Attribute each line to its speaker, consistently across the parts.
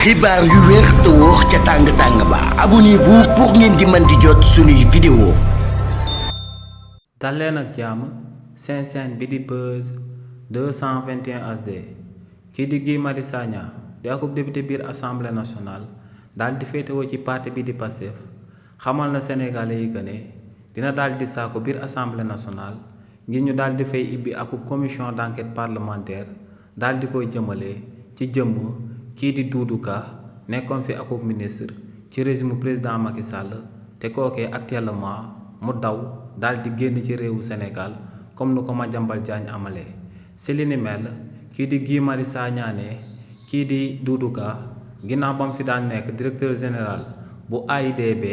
Speaker 1: xibaar yu wér te wóor ca tàng ba abonnez-vous pour ngeen di mën di jot suñuy vidéo.
Speaker 2: dal leen ak jàmm seen chaîne bi di Buzz 221 HD kii di Guy Marius Sagna di akub député biir assemblée nationale daal di féetewoo ci parti bi di Pastef xamal na sénégalais yi que ne dina daal di saako biir assemblée nationale ngir ñu daal di fay ibbi akub commission d'enquête parlementaire daal di koy jëmale ci jëmm kii di Doudou Ka nekkoon fi akub ministre ci régime président Macky Sall te kookee actuellement mu daw daal di génn ci réewu Sénégal comme nu ko Madiambal Diagne amalee si li ni mel kii di Guy Marius Sagna ne kii di Doudou Ka ginnaaw ba mu fi daan nekk directeur général bu AIBD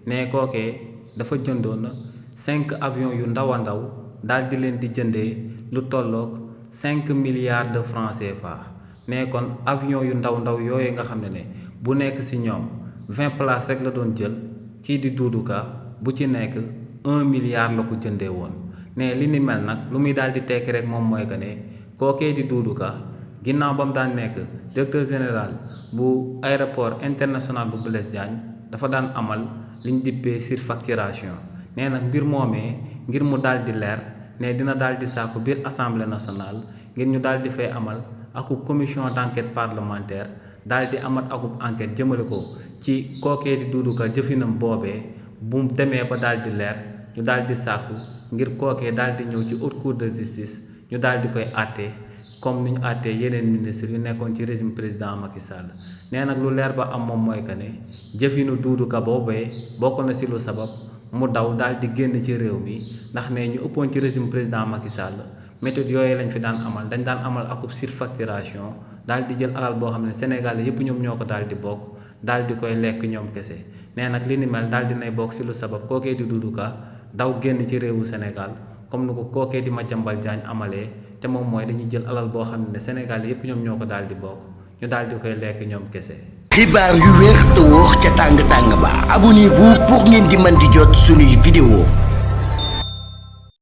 Speaker 2: ne kookee dafa jëndoon 5 avions yu ndaw a ndaw daal di leen di jëndee lu tolloog 5 milliards de francs CFA ne kon avion yu ndaw ndaw yooyu nga xam ne bu nekk ci ñoom 20 places rek la doon jël kii di Doudou Ka bu ci nekk 1 milliard la ko jëndee woon ne li ni mel nag lu muy daal di tekki rek moom mooy que ne kookee di Doudou Ka ginnaaw ba mu daan nekk directeur général bu aéroport international bu Blaise Diagne dafa daan amal liñ dippee surfacturation nee nag mbir moomee ngir mu daal di leer ne dina daal di sàkku biir assemblée nationale ngir ñu daal di fay amal akub commission d'enquête parlementaire daal di amat akub enquête jëmale ko ci kookee di Doudou Ka jëfinam boobee bu demee ba daal di leer ñu daal di sàkku ngir kookee daal di ñëw ci haute cour de justice ñu daal di koy àtte comme ni ñu àttee yeneen ministre yu nekkoon ci régime président Macky Sall nee nag lu leer ba am moom mooy que ne jëfinu Doudou Ka boobee bokk na ci lu sabab mu daw daal di génn ci réew mi ndax ne ñu ëppoon ci régime président Macky Sall méthode yooyu lañ fi daan amal dañ daan amal akub surfacturation daal di jël alal boo xam ne Sénégal yépp ñoom ñoo ko daal di bokk daal di koy lekk ñoom kese nee nag li ni mel daal dinay bokk ci lu sabab kookee di Doudou Ka daw génn ci réewu Sénégal comme ni ko kookee di Madiambal Diagne amalee te moom mooy dañuy jël alal boo xam ne Sénégal yépp ñoom ñoo ko daal di bokk ñu daal di koy lekk ñoom kese.
Speaker 1: xibaar yu wér te wóor ca tàng ba abonnez-vous pour ngeen di mën di jot suñuy vidéo.